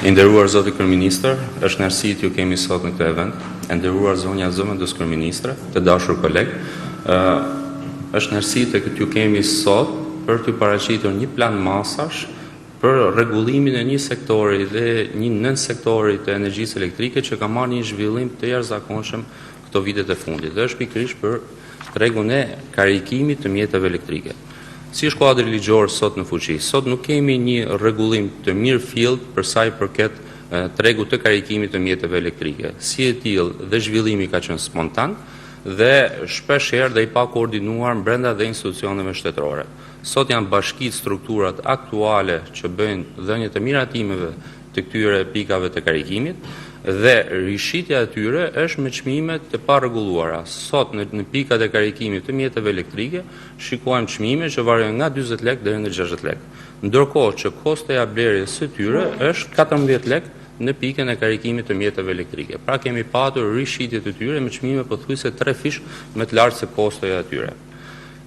I nderuar zoti kryeministër, është kënaqësi t'ju kemi sot në këtë event. E nderuar zonja zëvendëskryeministre, të dashur kolegë, ë është kënaqësi të t'ju kemi sot për t'ju paraqitur një plan masash për rregullimin e një sektori dhe një nënsektori të energjisë elektrike që ka marrë një zhvillim të jashtëzakonshëm këto vitet e fundit dhe është pikërisht për tregun e karikimit të mjeteve elektrike. Si është kuadri ligjor sot në fuqi? Sot nuk kemi një rregullim të mirëfilltë për sa i përket tregut të karikimit të mjeteve elektrike. Si e tillë dhe zhvillimi ka qenë spontan dhe shpesh herë dhe i pa koordinuar brenda dhe institucioneve shtetërore. Sot janë bashkitë strukturat aktuale që bëjnë dhënie të miratimeve të këtyre pikave të karikimit dhe rishitja e tyre është me çmime të parregulluara. Sot në, në pikat e karikimit të mjeteve elektrike shikojmë çmime që variojnë nga 40 lekë deri në 60 lekë. Ndërkohë që kostoja e blerjes së tyre është 14 lekë në pikën e karikimit të mjeteve elektrike. Pra kemi patur rishitje të tyre me çmime pothuajse 3 fish më të lartë se kostoja e tyre.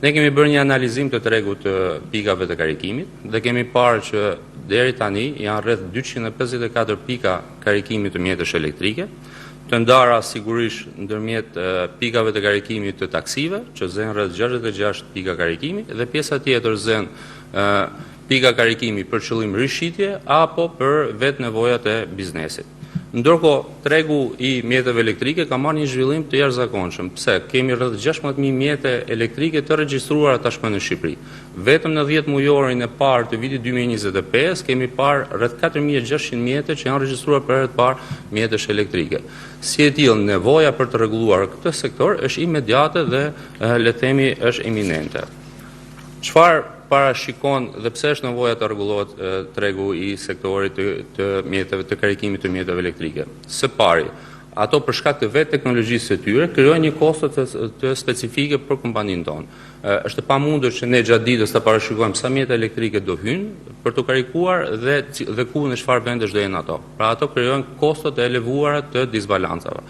Ne kemi bërë një analizim të tregut të pikave të karikimit dhe kemi parë që deri tani janë rreth 254 pika karikimi të mjetesh elektrike, të ndara sigurisht ndërmjet pikave të karikimit të taksive, që zënë rreth 66 pika karikimi dhe pjesa tjetër zënë pika karikimi për qëllim rishitje apo për vetë nevojat e biznesit. Ndërkohë, tregu i mjeteve elektrike ka marrë një zhvillim të jashtëzakonshëm. Pse? Kemi rreth 16000 mjete elektrike të regjistruara tashmë në Shqipëri. Vetëm në 10 mujorin e parë të vitit 2025 kemi parë rreth 4600 mjete që janë regjistruar për herë të parë mjetesh elektrike. Si e tillë, nevoja për të rregulluar këtë sektor është imediate dhe le të themi është iminente. Çfarë parashikon dhe pse është nevoja të rregullohet tregu i sektorit të, të mjeteve të karikimit të mjeteve elektrike? Së pari, ato për shkak të vetë teknologjisë së tyre krijojnë një kosto të, të specifike për kompaninë tonë. Është e pamundur që ne gjatë ditës të parashikojmë sa mjete elektrike do hyjnë për të karikuar dhe dhe ku në çfarë vendesh do jenë ato. Pra ato krijojnë kosto të elevuara të disbalancave.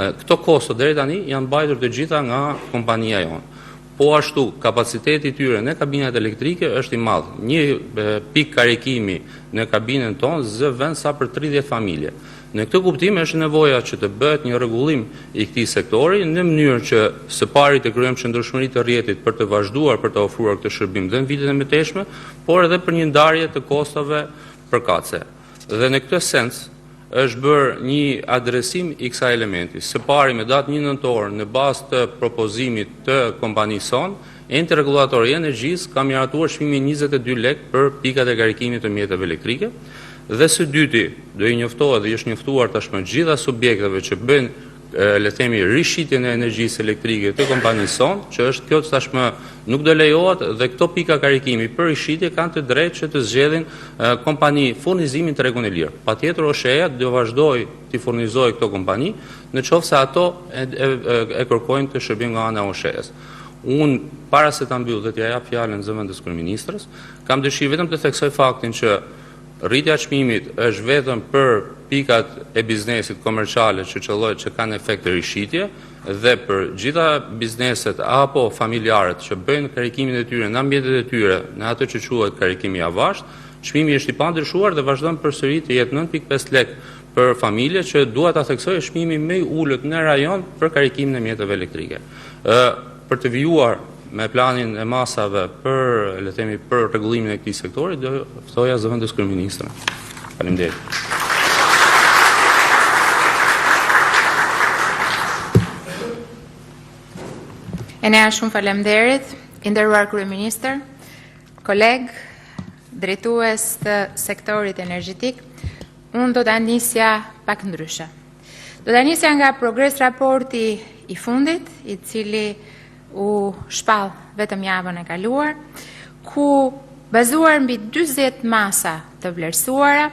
Këto kosto deri tani janë mbajtur të gjitha nga kompania jonë. Po ashtu, kapaciteti i tyre në kabinat elektrike është i madh. Një pikë karikimi në kabinën tonë zë vend sa për 30 familje. Në këtë kuptim është nevoja që të bëhet një rregullim i këtij sektori në mënyrë që së pari të krijojmë qëndrueshmëri të rrjetit për të vazhduar për të ofruar këtë shërbim dhe në vitet e mëtejshme, por edhe për një ndarje të kostove përkatëse. Dhe në këtë sens, është bërë një adresim i kësaj elementi. Së pari me datë 1 nëntor në bazë të propozimit të kompanisë sonë, Enti Rregullator i Energjisë ka miratuar çmimin 22 lekë për pikat e karikimit të mjeteve elektrike dhe së dyti do i njoftohet dhe i është njoftuar tashmë gjitha subjekteve që bëjnë le të themi rishitjen e energjisë elektrike të kompanisë sonë, që është kjo tashmë nuk do lejohet dhe këto pika karikimi për rishitje kanë të drejtë që të zgjedhin kompani furnizimi në tregun e lirë. Patjetër OSHEE-ja do vazhdojë t'i furnizojë këto kompani në qoftë se ato e, e, e, e kërkojnë të shërbim nga ana e OSHEE-s. Unë para se ta mbyll dhe t'ia jap fjalën zëvendës kryeministres, kam dëshirë vetëm të theksoj faktin që Rritja e çmimit është vetëm për pikat e biznesit komerciale që qëlloj që kanë efekt rishitje dhe për gjitha bizneset apo familjarët që bëjnë karikimin e tyre në ambientet e tyre, në atë që quhet karikim i avasht, çmimi është i pandryshuar dhe vazhdon përsëri të jetë 9.5 lek për familje që dua ta theksoj është çmimi më i ulët në rajon për karikimin e mjeteve elektrike. Ë për të vijuar me planin e masave për, le të themi, për rregullimin e këtij sektori, do ftoja zëvendës kryeministrin. Faleminderit. Enea, shumë faleminderit. I nderuar kryeministër, koleg, drejtues të sektorit energjetik, unë do ta nisja pak ndryshe. Do ta nisja nga progres raporti i fundit, i cili u shpall vetëm javën e kaluar, ku bazuar mbi 40 masa të vlerësuara,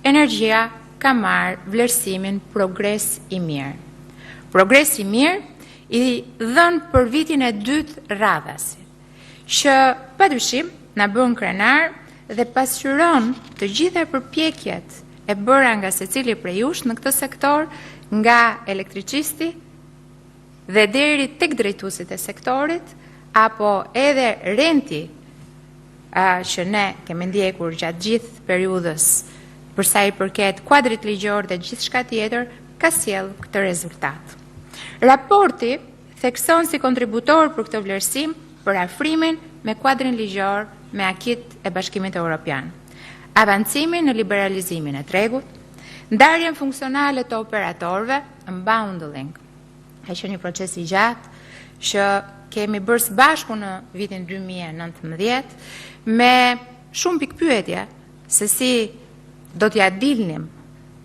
energjia ka marrë vlerësimin progres i mirë. Progres i mirë i dhënë për vitin e dytë radhazi, që pa dyshim na bën krenar dhe pasqyron të gjitha përpjekjet e bëra nga secili prej jush në këtë sektor, nga elektricisti dhe deri tek drejtuesit e sektorit, apo edhe renti që ne kemi ndjekur gjatë gjithë periudhës për sa i përket kuadrit ligjor dhe gjithçka tjetër, ka sjellë këtë rezultat. Raporti thekson si kontributor për këtë vlerësim përafrimin me kuadrin ligjor me acquis-të e Bashkimit Europian, avancimin në liberalizimin e tregut, ndarjen funksionale të operatorëve, unbundling. Ka qenë një proces i gjatë që kemi bërë së bashku në vitin 2019 me shumë pikëpyetje se si do t'ia dilnim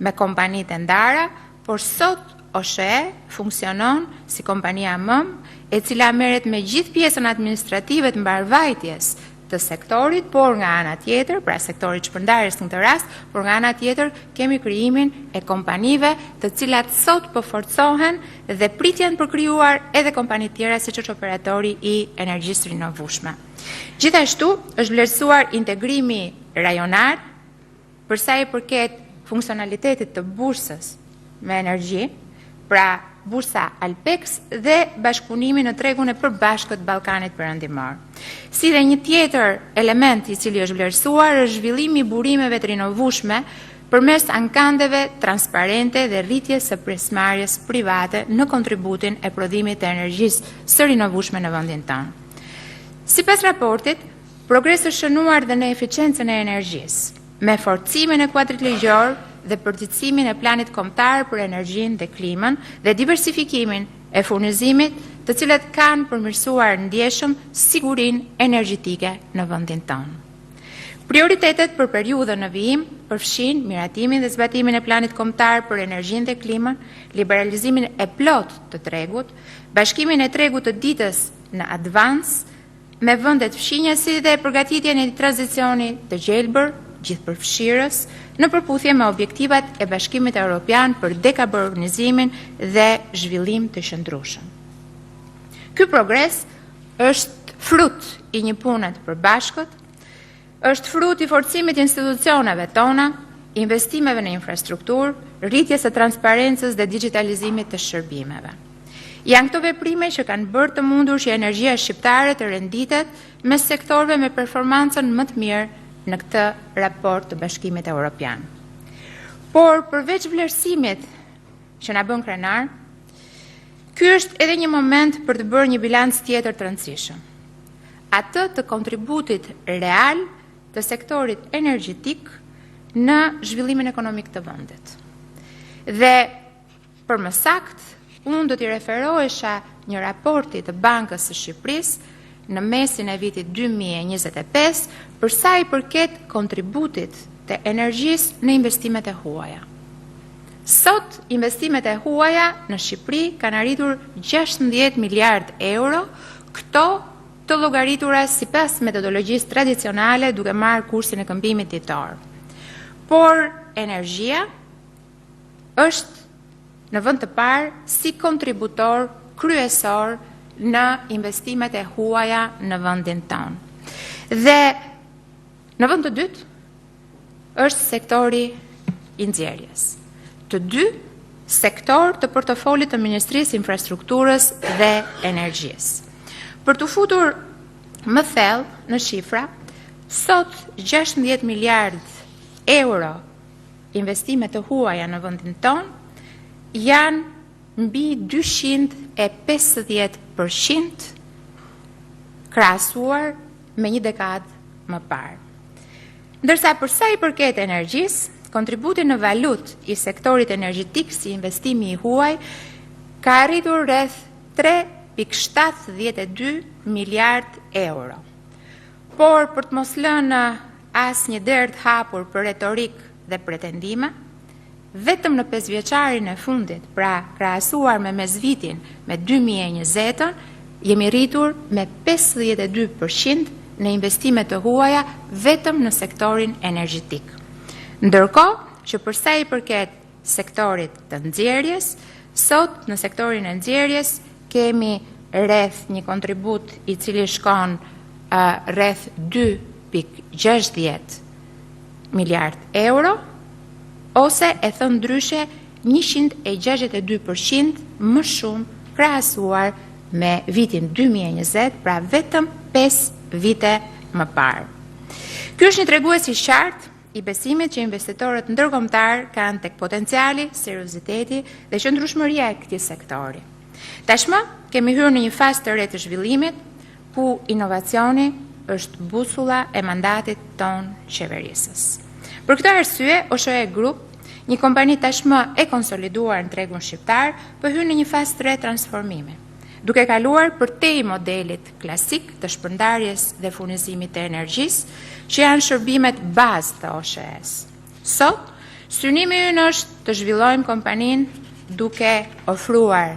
me kompanitë e ndara, por sot OSHEE funksionon si kompania mëmë, e cila merret me gjithë pjesën administrative të mbarëvajtjes të sektorit, por nga ana tjetër, pra sektorit shpërndarjes në këtë rast, por nga ana tjetër kemi krijimin e kompanive të cilat sot po forcohen dhe pritjen për krijuar edhe kompani të tjera siç është operatori i energjisë rinovueshme. Gjithashtu është vlerësuar integrimi rajonal për sa i përket funksionalitetit të bursës me energji, pra bursa Alpex dhe bashkëpunimi në tregun e përbashkët Ballkanit Perëndimor. Si dhe një tjetër element i cili është vlerësuar është zhvillimi i burimeve të rinovueshme përmes ankandeve transparente dhe rritjes së pjesëmarrjes private në kontributin e prodhimit të energjisë së rinovueshme në vendin tonë. Sipas raportit, progres është shënuar dhe në eficiencën e energjisë, me forcimin e kuadrit ligjor dhe përditësimin e planit kombëtar për energjinë dhe klimën dhe diversifikimin e furnizimit, të cilët kanë përmirësuar ndjeshëm sigurinë energjetike në vendin tonë. Prioritetet për periudhën në vijim përfshin miratimin dhe zbatimin e planit kombëtar për energjinë dhe klimën, liberalizimin e plotë të tregut, bashkimin e tregut të ditës në advance me vendet fqinje si dhe përgatitjen e një tranzicioni të gjelbër, gjithëpërfshirës, në përputhje me objektivat e Bashkimit Evropian për dekarbonizimin dhe zhvillim të qëndrueshëm. Ky progres është frut i një pune të përbashkët, është frut i forcimit të institucioneve tona, investimeve në infrastrukturë, rritjes së transparencës dhe digjitalizimit të shërbimeve. Janë këto veprime që kanë bërë të mundur që energjia shqiptare të renditet mes sektorëve me performancën më të mirë në këtë raport të Bashkimit Evropian. Por përveç vlerësimit që na bën krenar, ky është edhe një moment për të bërë një bilanc tjetër të rëndësishëm. Atë të kontributit real të sektorit energjetik në zhvillimin ekonomik të vendit. Dhe për më sakt, unë do t'i referohesha një raporti të Bankës së Shqipërisë në mesin e vitit 2025 për sa i përket kontributit të energjisë në investimet e huaja. Sot, investimet e huaja në Shqipëri kanë arritur 16 miliard euro, këto të llogaritura sipas metodologjisë tradicionale duke marrë kursin e këmbimit ditor. Por energjia është në vend të parë si kontributor kryesor në investimet e huaja në vendin tonë. Dhe në vend të dytë është sektori i nxjerrjes. Të dy sektor të portofolit të Ministrisë Infrastrukturës dhe Energjisë. Për të futur më thellë në shifra, sot 16 miliard euro investime të huaja në vendin tonë janë mbi 250% krahasuar me një dekadë më parë. Ndërsa për sa i përket energjisë, kontributi në valut i sektorit energjetik si investimi i huaj ka arritur rreth 3.72 miliard euro. Por për të mos lënë asnjë derë të hapur për retorikë dhe pretendime, vetëm në 5 vjeçarin e fundit, pra krahasuar me mesvitin me 2020-ën, jemi rritur me 52% në investime të huaja vetëm në sektorin energjetik. Ndërkohë që për sa i përket sektorit të nxjerrjes, sot në sektorin e nxjerrjes kemi rreth një kontribut i cili shkon rreth 2.60 miliard euro, ose e thënë ndryshe 162% më shumë krahasuar me vitin 2020, pra vetëm 5 vite më parë. Ky është një tregues i qartë. i besimit që investitorët ndërkombëtarë kanë tek potenciali, serioziteti dhe qëndrueshmëria e këtij sektori. Tashmë kemi hyrë në një fazë të re të zhvillimit ku inovacioni është busulla e mandatit tonë qeverisës. Për këtë arsye, OSHEE Group, një kompani tashmë e konsoliduar në tregun shqiptar, po hyn në një fazë të re transformimi, duke kaluar përtej modelit klasik të shpërndarjes dhe furnizimit të energjisë, që janë shërbimet bazë të OSHEE-s. Sot, synimi ynë është të zhvillojmë kompaninë duke ofruar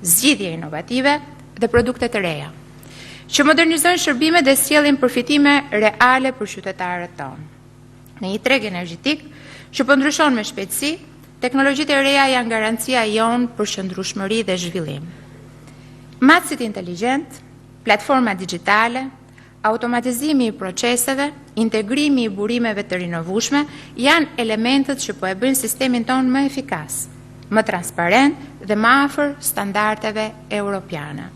zgjidhje inovative dhe produkte të reja, që modernizojnë shërbimet dhe sjellin përfitime reale për qytetarët tonë. Në një treg energjetik që po ndryshon me shpejtësi, teknologjitë e reja janë garancia jonë për qëndrueshmëri dhe zhvillim. Matësit inteligjent, platforma digjitale, automatizimi i proceseve, integrimi i burimeve të rinovueshme janë elementët që po e bëjnë sistemin tonë më efikas, më transparent dhe më afër standardeve europiane.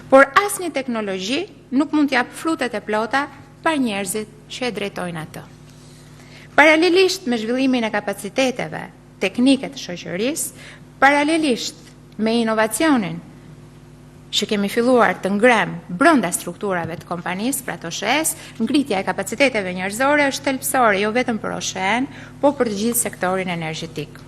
Por asnjë teknologji nuk mund të japë frutet e plota pa njerëzit që e drejtojnë atë. Paralelisht me zhvillimin e kapaciteteve teknike të shoqërisë, paralelisht me inovacionin që kemi filluar të ngrem brenda strukturave të kompanisë, pra të OSHEE-s, ngritja e kapaciteteve njerëzore është thelbësore jo vetëm për OSHEE-n, po për të gjithë sektorin energjetik.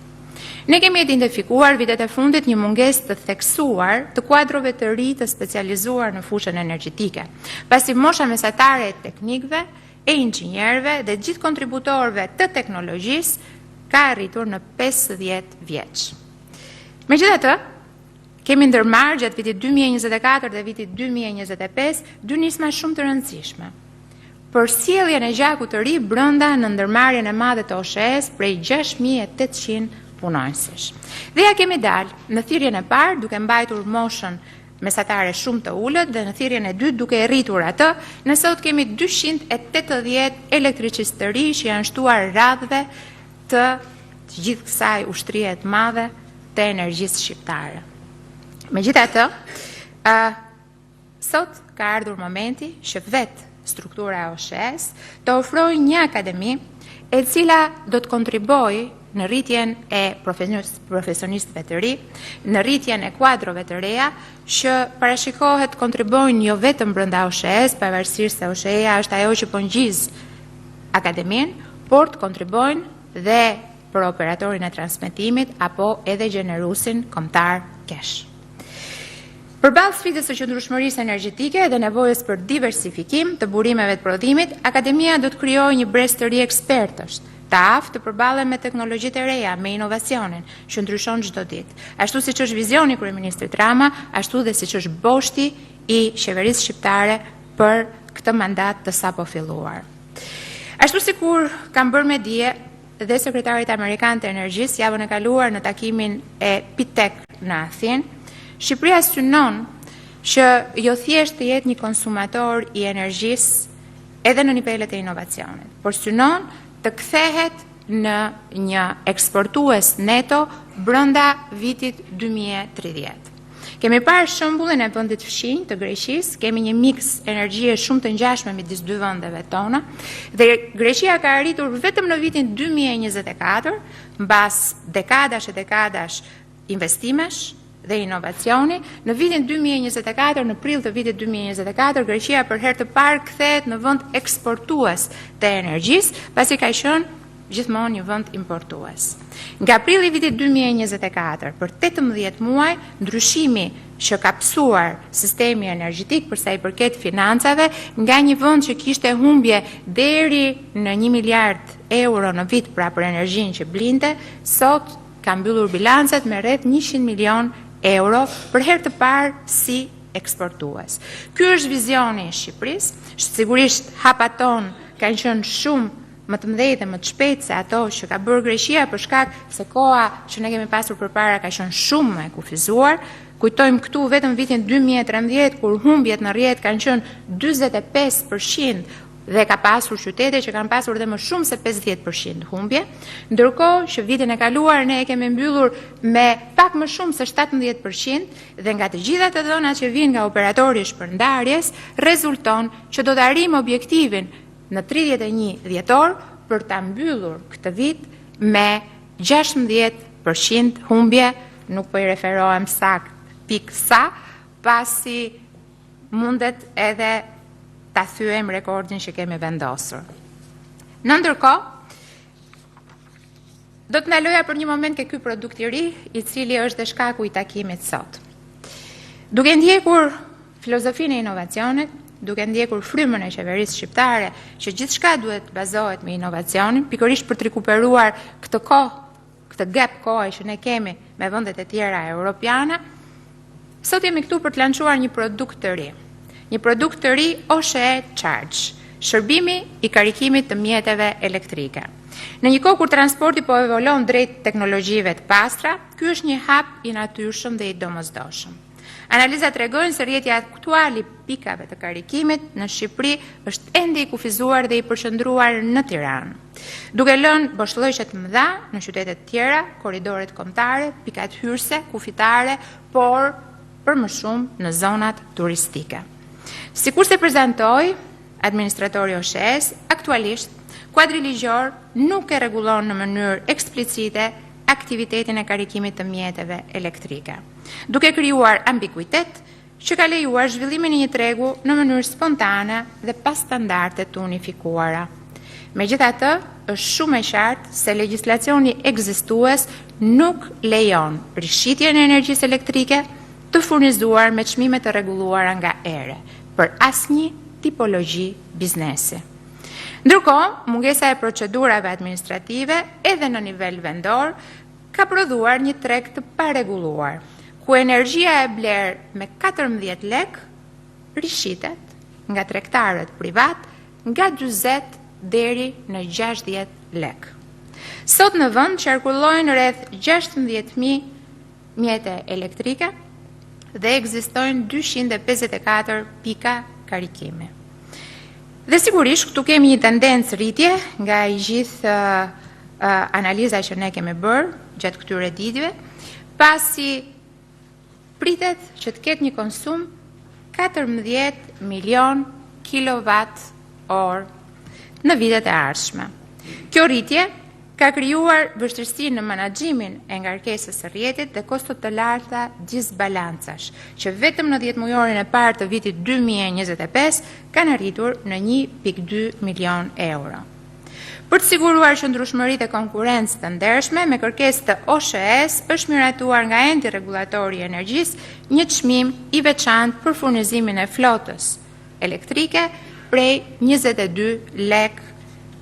Ne kemi identifikuar vitet e fundit një mungesë të theksuar të kuadrove të ri të specializuar në fushën energjetike, pasi mosha mesatare e teknikëve, e inxhinierëve dhe gjithë kontributorëve të teknologjisë ka arritur në 50 vjeç. Megjithatë, kemi ndërmarrë gjatë vitit 2024 dhe vitit 2025 dy nisma shumë të rëndësishme për sjelljen e gjakut të ri brenda në ndërmarrjen e madhe të OSHEE-s prej 6800 punonjësish. Dhe ja kemi dalë në thirrjen e parë duke mbajtur moshën mesatare shumë të ulët dhe në thirrjen e dytë duke e rritur atë, ne sot kemi 280 elektricistë të ri që janë shtuar radhëve të të gjithë kësaj ushtrie të madhe të energjisë shqiptare. Megjithatë, ë sot ka ardhur momenti që vetë struktura e OSHEE-s të ofrojë një akademi e cila do të kontribuojë në rritjen e profesionistëve të ri, në rritjen e kuadrove të reja që parashikohet të kontribuojnë jo vetëm brenda OSHEE-s, pavarësisht se OSHEE-ja është ajo që po ngjiz akademinë, por të kontribuojnë dhe për operatorin e transmetimit apo edhe gjeneruesin kombëtar KESH. Përballë sfidës së qëndrueshmërisë energjetike dhe nevojës për diversifikim të burimeve të prodhimit, Akademia do të krijojë një brez të ri ekspertësh, të aftë të përballen me teknologjitë e reja, me inovacionin që ndryshon çdo ditë. Ashtu siç është vizioni i kryeministrit Rama, ashtu dhe siç është boshti i qeverisë shqiptare për këtë mandat të sapo filluar. Ashtu sikur kam bërë me dije dhe sekretarit amerikan të energjisë javën e kaluar në takimin e PITEC në Athinë, Shqipëria synon që jo thjesht të jetë një konsumator i energjisë edhe në nivelet e inovacionit, por synon të kthehet në një eksportues neto brenda vitit 2030. Kemi parë shembullin e vendit fqinj të Greqisë, kemi një miks energjie shumë të ngjashme midis dy vendeve tona dhe Greqia ka arritur vetëm në vitin 2024, mbas dekadash e dekadash investimesh dhe inovacioni, në vitin 2024, në prill të vitit 2024, Greqia për herë të parë kthehet në vend eksportues të energjisë, pasi ka qenë gjithmonë një vend importues. Nga prilli i vitit 2024 për 18 muaj, ndryshimi që ka pësuar sistemi energjetik për sa i përket financave, nga një vend që kishte humbje deri në 1 miliard euro në vit pra për energjinë që blinte, sot ka mbyllur bilancet me rreth 100 milion euro për herë të parë si eksportues. Ky është vizioni i Shqipërisë. Sigurisht hapat tonë kanë qenë shumë më të mëdhenj dhe më të shpejtë se ato që ka bërë Greqia për shkak se koha që ne kemi pasur përpara ka qenë shumë më e kufizuar. Kujtojmë këtu vetëm vitin 2013 kur humbjet në rrjet kanë qenë 45% dhe ka pasur qytete që kanë pasur dhe më shumë se 50% humbje, ndërkohë që vitin e kaluar ne e kemi mbyllur me pak më shumë se 17% dhe nga të gjitha të dhënat që vijnë nga operatori i shpërndarjes, rezulton që do të arrijmë objektivin në 31 dhjetor për ta mbyllur këtë vit me 16% humbje, nuk po i referohem saktë pikë sa, pasi mundet edhe ta thyejmë rekordin që kemi vendosur. Në ndërkohë, do të ndaloja për një moment ke ky produkt i ri, i cili është dhe shkaku i takimit sot. Duke ndjekur filozofinë e inovacionit, duke ndjekur frymën e qeverisë shqiptare, që gjithçka duhet të bazohet me inovacionin, pikërisht për të rikuperuar këtë kohë, këtë gap kohe që ne kemi me vendet e tjera europiane, sot jemi këtu për të lançuar një produkt të ri. Një produkt të ri OSHEE Charge, shërbimi i karikimit të mjeteve elektrike. Në një kohë kur transporti po evolon drejt teknologjive të pastra, ky është një hap i natyrshëm dhe i domosdoshëm. Analizat tregojnë se rrjeti aktual i pikave të karikimit në Shqipëri është ende i kufizuar dhe i përqendruar në Tiranë, duke lënë boshllëqe të mëdha në qytete të tjera, korridoret kombëtare, pikat hyrëse, kufitare, por për më shumë në zonat turistike. Sikurse prezantoi administratori i OSHEE-s, aktualisht kuadri ligjor nuk e rregullon në mënyrë eksplicite aktivitetin e karikimit të mjeteve elektrike, duke krijuar ambiguitet që ka lejuar zhvillimin e një tregu në mënyrë spontane dhe pa standarde të unifikuara. Megjithatë, është shumë e qartë se legjislacioni ekzistues nuk lejon rishitjen e energjisë elektrike të furnizuar me çmime të rregulluara nga ERE për asnjë tipologji biznesi. Ndërkohë, mungesa e procedurave administrative edhe në nivel vendor ka prodhuar një treg të parregulluar, ku energjia e blerë me 14 lekë rishitet nga tregtarët privat nga 40 deri në 60 lekë. Sot në vend qarkullojnë rreth 16.000 mjete elektrike dhe ekzistojnë 254 pika karikimi. Dhe sigurisht këtu kemi një tendencë rritje nga i gjithë analiza që ne kemi bërë gjatë këtyre ditëve, pasi pritet që të ketë një konsum 14 milion kilowatt orë në vitet e ardhshme. Kjo rritje ka krijuar vështirësi në menaxhimin e ngarkesës së rrjetit dhe kosto të larta disbalancash, që vetëm në 10 mujorin e parë të vitit 2025 kanë arritur në 1.2 milion euro. Për të siguruar qëndrueshmëri dhe konkurrencë të ndershme, me kërkesë të OSHEE-s është miratuar nga Enti Rregullator i Energjisë një çmim i veçantë për furnizimin e flotës elektrike prej 22 lek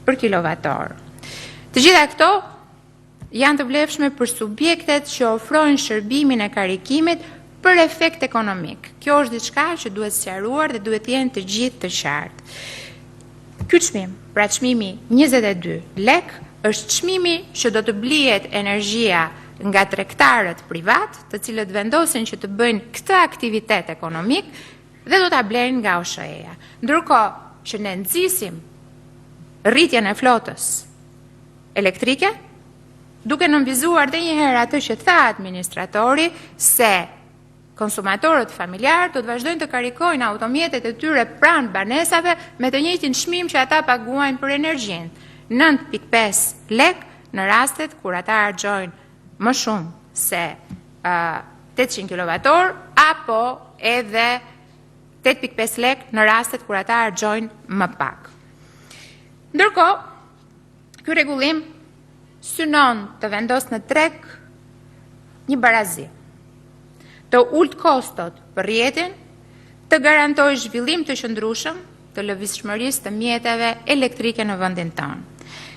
për kilovator. Të gjitha këto janë të vlefshme për subjektet që ofrojnë shërbimin e karikimit për efekt ekonomik. Kjo është diçka që duhet sqaruar dhe duhet të jenë të gjithë të qartë. Ky çmim, pra çmimi 22 lek, është çmimi që do të blihet energjia nga tregtarët privat, të cilët vendosin që të bëjnë këtë aktivitet ekonomik dhe do ta blejnë nga OSHEE-ja. Ndërkohë që ne nxisim rritjen e flotës elektrike, duke nënvizuar edhe një herë atë që tha administratori se konsumatorët familjar do të vazhdojnë të karikojnë automjetet e tyre pranë banesave me të njëjtin çmim që ata paguajnë për energjinë, 9.5 lek në rastet kur ata harxhojnë më shumë se 800 kWh apo edhe 8.5 lek në rastet kur ata harxhojnë më pak. Ndërkohë, ky rregullim synon të vendosë në treg një barazi, të ulë kostot për rrjetin, të garantojë zhvillim të qëndrueshëm të lëvizshmërisë të mjeteve elektrike në vendin tonë.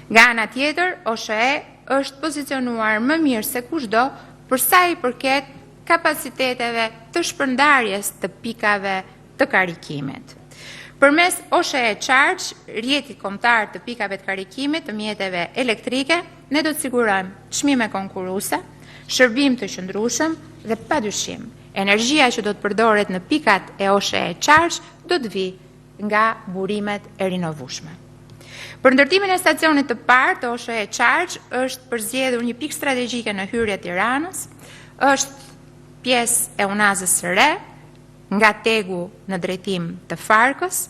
Nga ana tjetër, OSHEE është pozicionuar më mirë se kushdo për sa i përket kapaciteteve të shpërndarjes të pikave të karikimit. Përmes OSHEE Charge, rrjetit kombëtar të pikave të karikimit të mjeteve elektrike, ne do të sigurojmë çmime konkurruese, shërbim të qëndrueshëm dhe padyshim, energjia që do të përdoret në pikat e OSHEE Charge do të vijë nga burimet e rinovueshme. Për ndërtimin e stacionit të parë të OSHEE Charge është përzgjedhur një pikë strategjike në hyrje të Tiranës, është pjesë e Unazës së Re, nga Tegu në drejtim të Farkës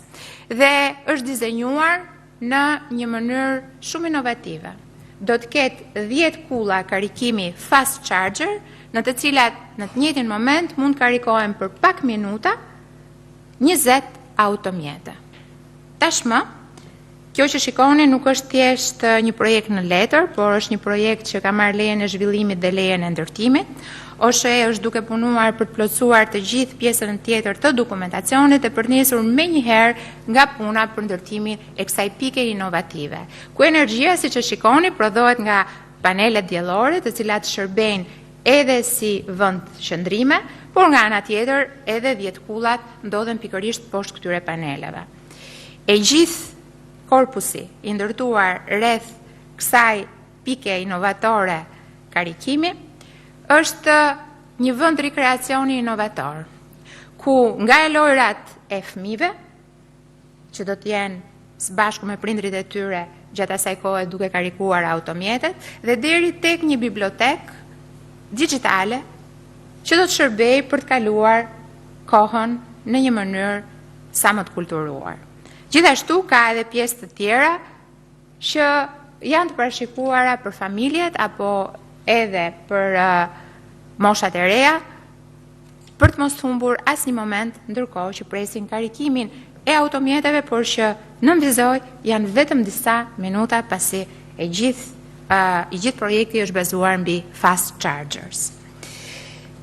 dhe është dizenjuar në një mënyrë shumë inovative. Do të ketë 10 kulla karikimi fast charger, në të cilat në të njëjtin moment mund të karikohen për pak minuta 20 automjete. Tashmë, kjo që shikoni nuk është thjesht një projekt në letër, por është një projekt që ka marrë lejen e zhvillimit dhe lejen e ndërtimit. OSHEE është duke punuar për të plotësuar të gjithë pjesën tjetër të dokumentacionit dhe për të nisur menjëherë nga puna për ndërtimin e kësaj pike inovative, ku energjia, siç e shikoni, prodhohet nga panelet diellore, të cilat shërbejnë edhe si vend qëndrime, por nga ana tjetër edhe 10 kullat ndodhen pikërisht poshtë këtyre paneleve. E gjithë korpusi i ndërtuar rreth kësaj pike inovatore karikimi është një vend rikreacioni inovator, ku nga lojrat e fëmijëve, që do të jenë së bashku me prindrit e tyre gjatë asaj kohe duke karikuar automjetet, dhe deri tek një bibliotekë digjitale që do të shërbejë për të kaluar kohën në një mënyrë sa më të kulturuar. Gjithashtu ka edhe pjesë të tjera që janë të parashikuara për familjet apo edhe për moshat e reja, për të mos humbur asnjë moment ndërkohë që presin karikimin e automjeteve, por që nënvizoj janë vetëm disa minuta pasi e gjithë i gjithë projekti është bazuar mbi fast chargers.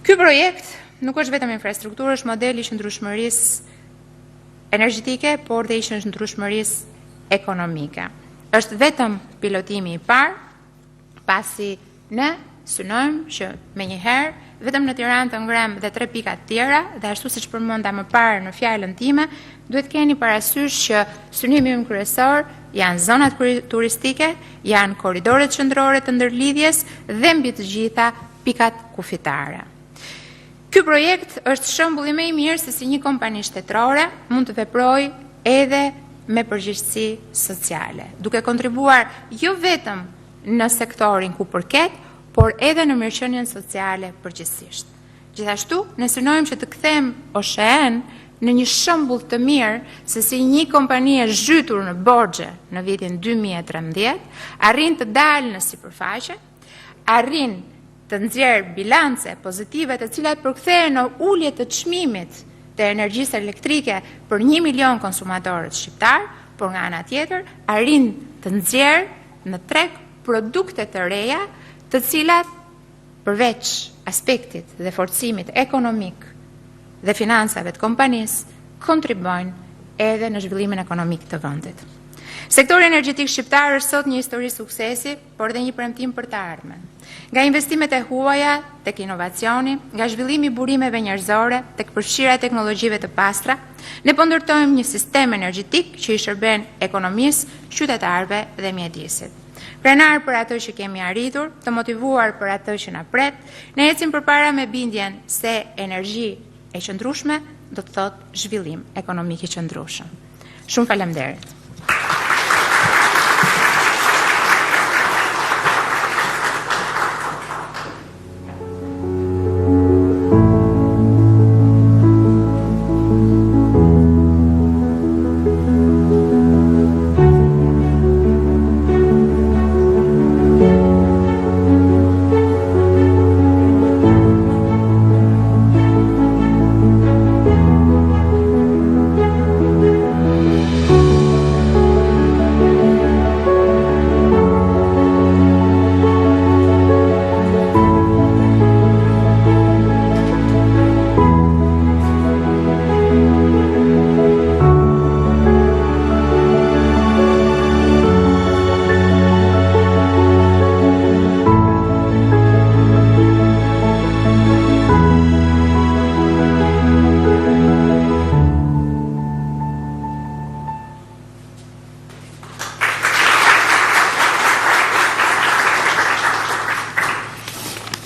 Ky projekt nuk është vetëm infrastrukturë, është modeli i qëndrueshmërisë energjetike, por dhe i qëndrueshmërisë ekonomike. Është vetëm pilotimi i parë, pasi ne synojmë që menjëherë vetëm në Tiranë të ngrem dhe tre pika të tjera dhe ashtu siç përmenda më parë në fjalën time, duhet keni parasysh që synimi ynë kryesor janë zonat turistike, janë korridoret qendrore të ndërlidhjes dhe mbi të gjitha pikat kufitare. Ky projekt është shembulli më i mirë se si një kompani shtetërore mund të veprojë edhe me përgjegjësi sociale, duke kontribuar jo vetëm në sektorin ku përket, por edhe në mirëqenien sociale përgjithsisht. Gjithashtu, ne synojmë që të kthejmë OSHEE-n në një shembull të mirë se si një kompani e zhytur në borxhe në vitin 2013 arrin të dalë në sipërfaqe, arrin të nxjerr bilance pozitive të cilat përkthehen në ulje të çmimit të energjisë elektrike për 1 milion konsumatorët shqiptar, por nga ana tjetër arrin të nxjerr në treg produkte të reja, të cilat përveç aspektit dhe forcimit ekonomik dhe financave të kompanisë, kontribuojnë edhe në zhvillimin ekonomik të vendit. Sektori energjetik shqiptar është sot një histori suksesi, por dhe një premtim për të ardhmen. Nga investimet e huaja tek inovacioni, nga zhvillimi i burimeve njerëzore tek përfshirja e teknologjive të pastra, ne po ndërtojmë një sistem energjetik që i shërben ekonomisë, qytetarëve dhe mjedisit. Krenar për atë që kemi arritur, të motivuar për atë që na pret, ne ecim përpara me bindjen se energji e qëndrueshme do të thotë zhvillim ekonomik i qëndrueshëm. Shumë faleminderit.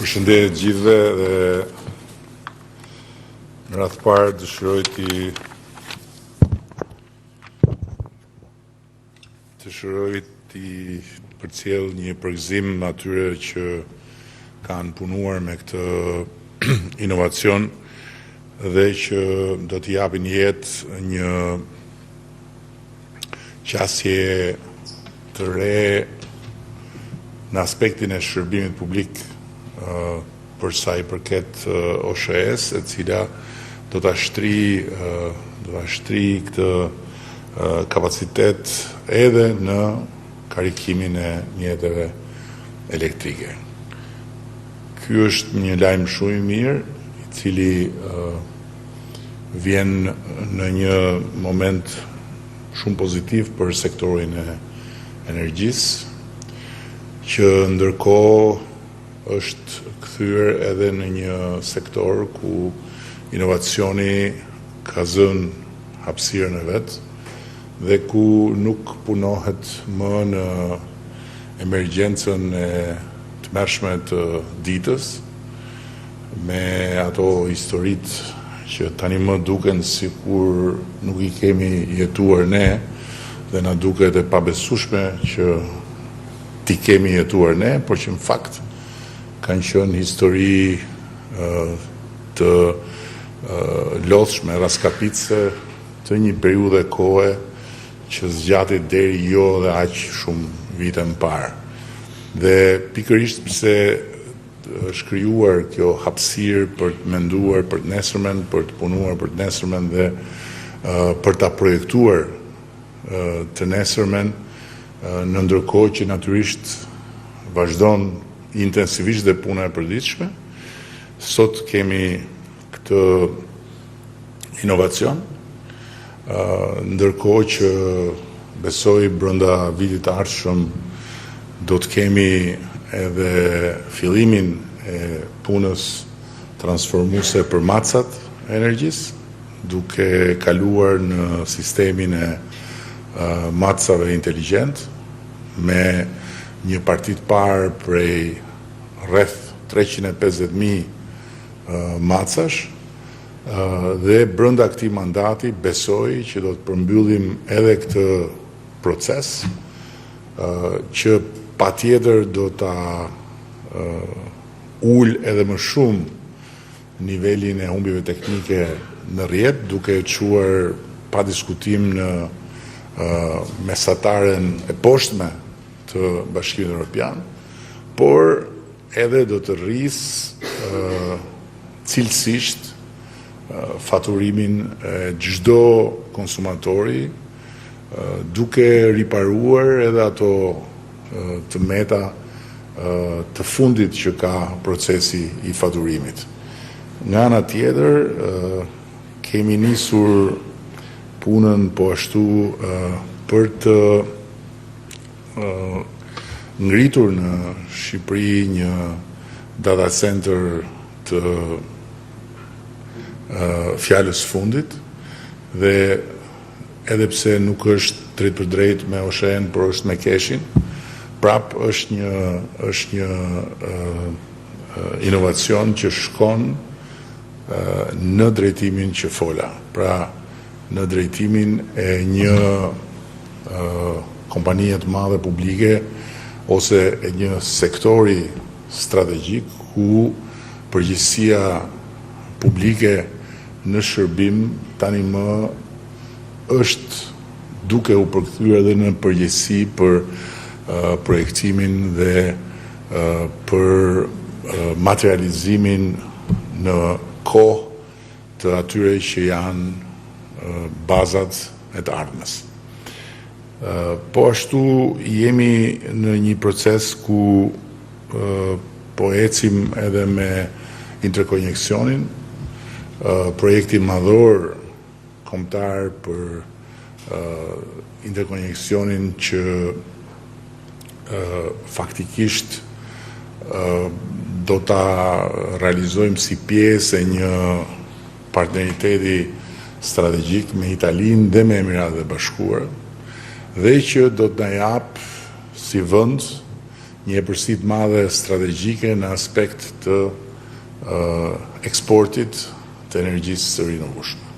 Përshëndetje të gjithëve dhe në radhë të parë dëshiroj t'i dëshiroj t'i përcjell një përgëzim atyre që kanë punuar me këtë inovacion dhe që do t'i japin jetë një qasje të re në aspektin e shërbimit publik për sa i përket OSHEE-s, e cila do ta shtrijë do ta shtrijë këtë kapacitet edhe në karikimin e mjeteve elektrike. Ky është një lajm shumë i mirë, i cili vjen në një moment shumë pozitiv për sektorin e energjisë, që ndërkohë është kthyer edhe në një sektor ku inovacioni ka zënë hapësirën e vet dhe ku nuk punohet më në emergjencën e tmerrshme të ditës, me ato historitë që tani më duken sikur nuk i kemi jetuar ne dhe na duket e pabesueshme që t'i kemi jetuar ne, por që në fakt kanë qenë histori të lodhshme, rraskapitëse të një periudhe kohe që zgjati deri jo dhe aq shumë vite më parë. Dhe pikërisht pse është krijuar kjo hapësirë për të menduar për të nesërmen, për të punuar për të nesërmen dhe për ta projektuar të nesërmen, në ndërkohë që natyrisht vazhdon intensivisht dhe puna e përditshme. Sot kemi këtë inovacion, ndërkohë që besoj brenda vitit të ardhshëm do të kemi edhe fillimin e punës transformuese për matësat e energjisë, duke kaluar në sistemin e matësave inteligjent me një parti të parë prej rreth 350.000 matësash dhe brenda këtij mandati besoj që do të përmbyllim edhe këtë proces që patjetër do ta ulë edhe më shumë nivelin e humbjeve teknike në rrjet, duke e çuar pa diskutim në mesataren e poshtme të Bashkimit Evropian, por edhe do të rrisë cilësisht faturimin e çdo konsumatori, duke riparuar edhe ato të meta të fundit që ka procesi i faturimit. Nga ana tjetër, kemi nisur punën po ashtu për të ngritur në Shqipëri një data center të fjalës fundit dhe edhe pse nuk është drejtpërdrejt me OSHEE-n, por është me KESH-in, prap është një është një inovacion që shkon në drejtimin që fola. Pra, në drejtimin e një kompanie të madhe publike ose e një sektori strategjik ku përgjegjësia publike në shërbim tani më është duke u përkthyer edhe në përgjegjësi për projektimin dhe për materializimin në kohë të atyre që janë bazat e të ardhmes. Po ashtu jemi në një proces ku po ecim edhe me interkonjeksionin, projekti madhor kombëtar për interkonjeksionin që faktikisht do ta realizojmë si pjesë e një partneriteti strategjik me Italinë dhe me Emiratet e Bashkuara dhe që do të na japë si vend një epërsi të madhe strategjike në aspekt të eksportit të energjisë së rinovueshme.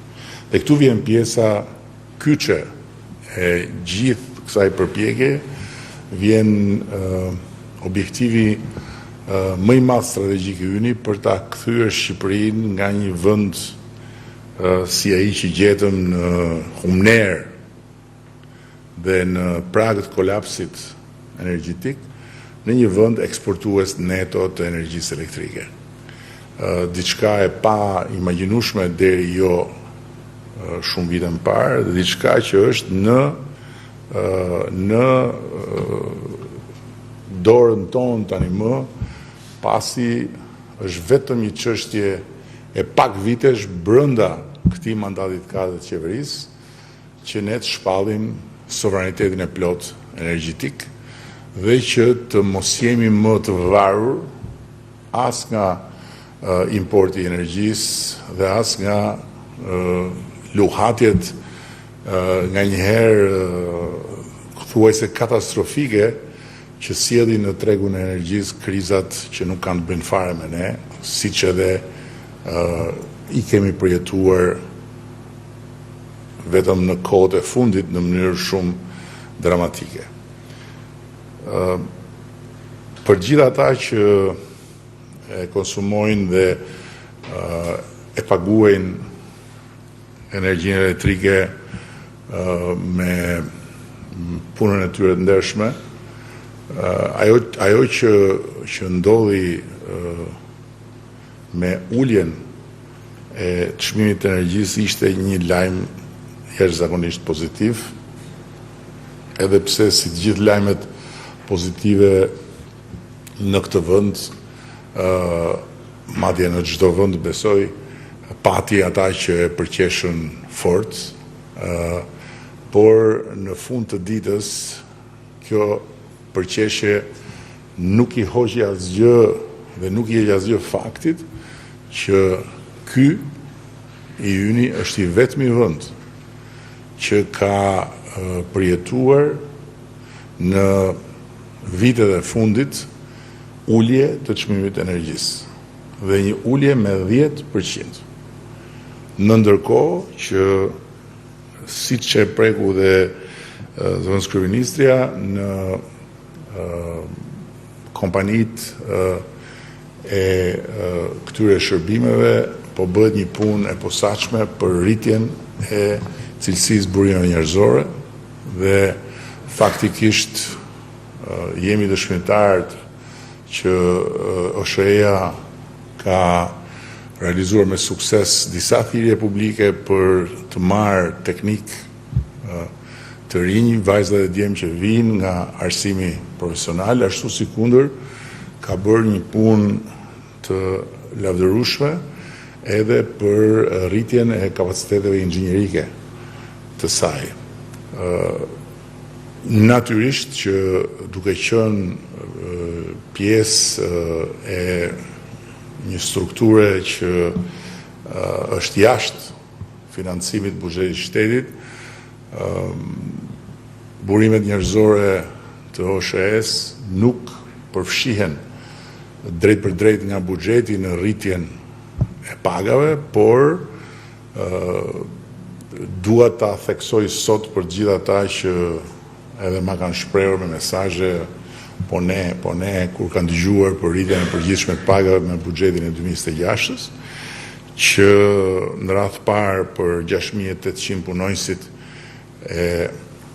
Dhe këtu vjen pjesa kyçe e gjithë kësaj përpjekje, vjen objektivi më i madh strategjik i yni për ta kthyer Shqipërinë nga një vend si ai që gjetëm në humnerë. dhe në prag të kolapsit energjetik në një vend eksportues neto të energjisë elektrike. Diçka e paimagjinueshme deri jo shumë vite më parë dhe diçka që është në në dorën tonë tani më, pasi është vetëm një çështje e pak vitesh brenda këtij mandati të katërt të qeverisë që ne të shpallim sovranitetin e plotë energjetik dhe që të mos jemi më të varur as nga importi i energjisë dhe as nga luhatjet nganjëherë thuajse katastrofike që sjellin në tregun e energjisë krizat që nuk kanë të bëjnë fare me ne, siç edhe i kemi përjetuar vetëm në kohët e fundit në mënyrë shumë dramatike. Për gjithë ata që e konsumojnë dhe e paguajnë energjinë elektrike me punën e tyre të ndershme, ajo ajo që që ndodhi me uljen e çmimit të energjisë ishte një lajm jashtëzakonisht pozitiv, edhe pse si të gjithë lajmet pozitive në këtë vend, madje në çdo vend besoj, pati ata që e përqeshën fort, por në fund të ditës kjo përqeshje nuk i hoqi asgjë dhe nuk i heq asgjë faktit që ky i yni është i vetmi vend që ka përjetuar në vitet e fundit ulje të çmimit të energjisë dhe një ulje me 10%. Në ndërkohë që siç e preku dhe zëvendëskryeministrja në kompanitë e këtyre shërbimeve po bëhet një punë e posaçme për rritjen e cilësisë burimeve njerëzore dhe faktikisht jemi dëshmitarë që OSHEE-ja ka realizuar me sukses disa thirrje publike për të marrë teknikë të rinj, vajza dhe djem që vijnë nga arsimi profesional, ashtu sikundër ka bërë një punë të lavdërueshme edhe për rritjen e kapaciteteve inxhinierike të saj. Natyrisht që duke qenë pjesë e një strukture që është jashtë financimit të buxhetit të shtetit, burimet njerëzore të OSHEE-s nuk përfshihen drejtpërdrejt nga buxheti në rritjen e pagave, por dua ta theksoj sot për të gjithë ata që edhe ma kanë shprehur me mesazhe po ne, po ne, kur kanë dëgjuar për rritjen e përgjithshme të pagave me buxhetin e 2026-ës, që në radhë të parë për 6800 punonjësit e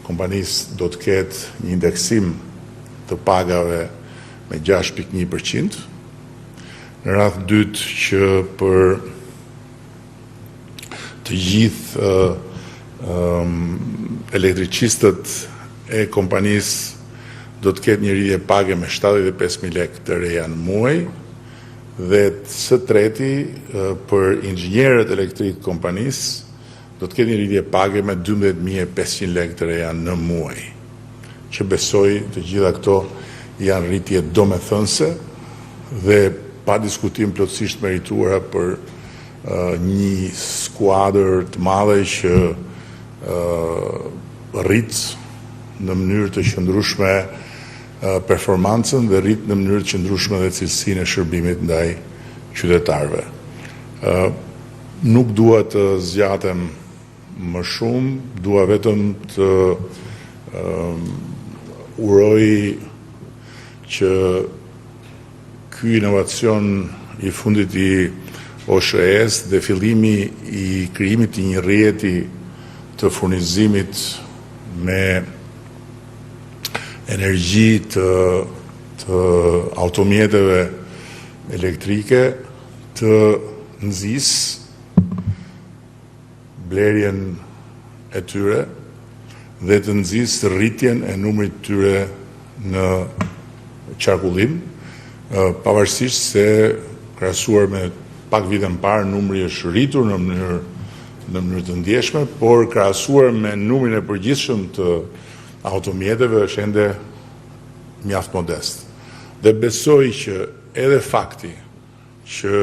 kompanisë do të ketë një indeksim të pagave me 6.1%. Në radhë të dytë që për të gjithë elektricistët e kompanisë do të ketë një rritje page me 75.000 lekë të reja në muaj dhe së treti për inxhinierët elektrik të kompanisë do të ketë një rritje page me 12.500 lekë të reja në muaj, që besoj të gjitha këto janë rritje domethënëse dhe pa diskutim plotësisht merituara për një skuadër të madhe që rrit në mënyrë të qëndrueshme performancën dhe rrit në mënyrë të qëndrueshme dhe cilësinë e shërbimit ndaj qytetarëve. Nuk dua të zgjatem më shumë, dua vetëm të uroj që ky inovacion i fundit i OSHEE-s dhe fillimi i krijimit të një rrjeti të furnizimit me energji të të automjeteve elektrike të nxisë blerjen e tyre dhe të nxisë rritjen e numrit të tyre në qarkullim, pavarësisht se krahasuar me pak vite më parë numri është rritur në mënyrë në mënyrë të ndjeshme, por krahasuar me numrin e përgjithshëm të automjeteve është ende mjaft modest. Dhe besoj që edhe fakti që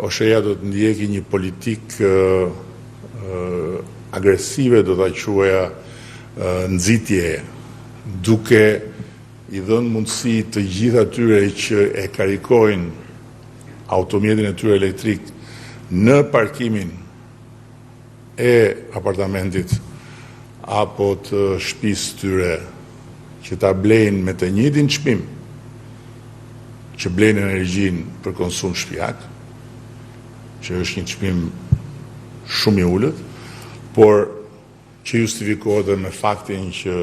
OSHEE-ja do të ndjekë një politikë agresive, do ta quaja nxitjeje, duke i dhënë mundësi të gjithë atyre që e karikojnë automjetin e tyre elektrik në parkimin e apartamentit apo të shtëpisë tyre që ta blejnë me të njëjtin çmim që blejnë energjinë për konsum shtëpiak, që është një çmim shumë i ulët, por që justifikohet edhe me faktin që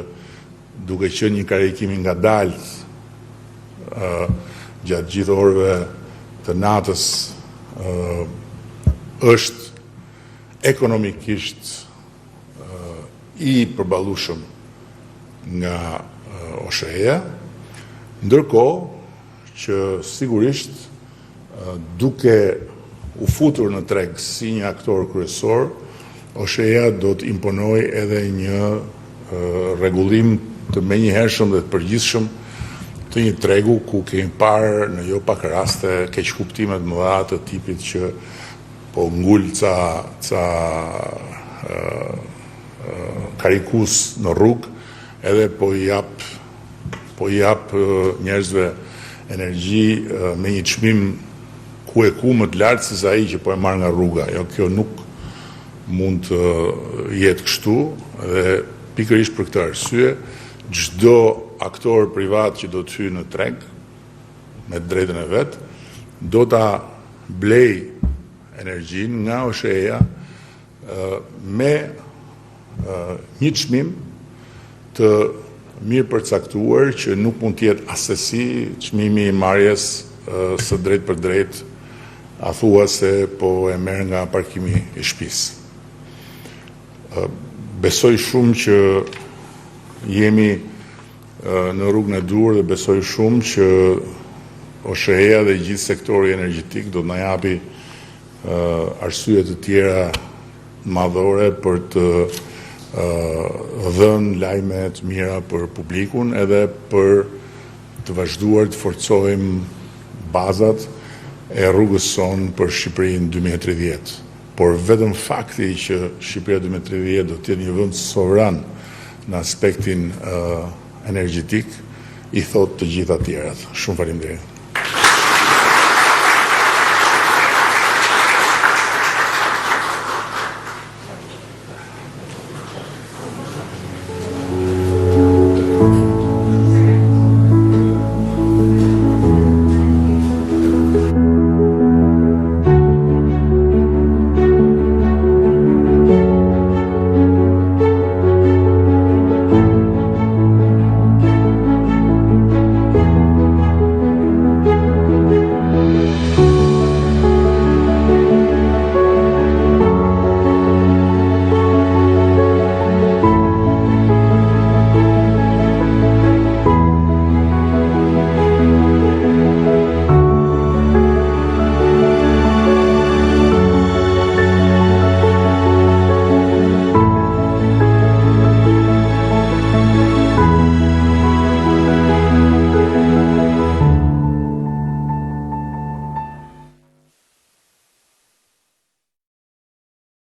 duke qenë një karikim i ngadaltë gjatë gjithë orëve të natës është ekonomikisht i përballueshëm nga OSHEE-ja, ndërkohë që sigurisht duke u futur në treg si një aktor kryesor, OSHEE-ja do të imponojë edhe një rregullim të menjëhershëm dhe të përgjithshëm të një tregu ku kemi parë në jo pak raste keqkuptime të mëdha të tipit që po ngul ca ca karikues në rrugë edhe po i jap po i jap njerëzve energji me një çmim ku e ku më të lartë se sa ai që po e marr nga rruga. Jo, kjo nuk mund të jetë kështu dhe pikërisht për këtë arsye çdo aktor privat që do të hyjë në treg me të drejtën e vet do ta blejë energjinë nga OSHEE-ja me një çmim të mirëpërcaktuar që nuk mund të jetë assesi çmimi i marrjes së drejtpërdrejtë a thua se po e merr nga parkimi i shtëpisë. Besoj shumë që jemi në rrugën e duhur dhe besoj shumë që OSHEE-ja dhe gjithë sektori energjetik do të na japi arsye të tjera madhore për të dhënë lajme të mira për publikun edhe për të vazhduar të forcojmë bazat e rrugës sonë për Shqipërinë 2030. Por vetëm fakti që Shqipëria 2030 do të jetë një vend sovran në aspektin energjetik i thotë të gjitha tjerat. Shumë faleminderit.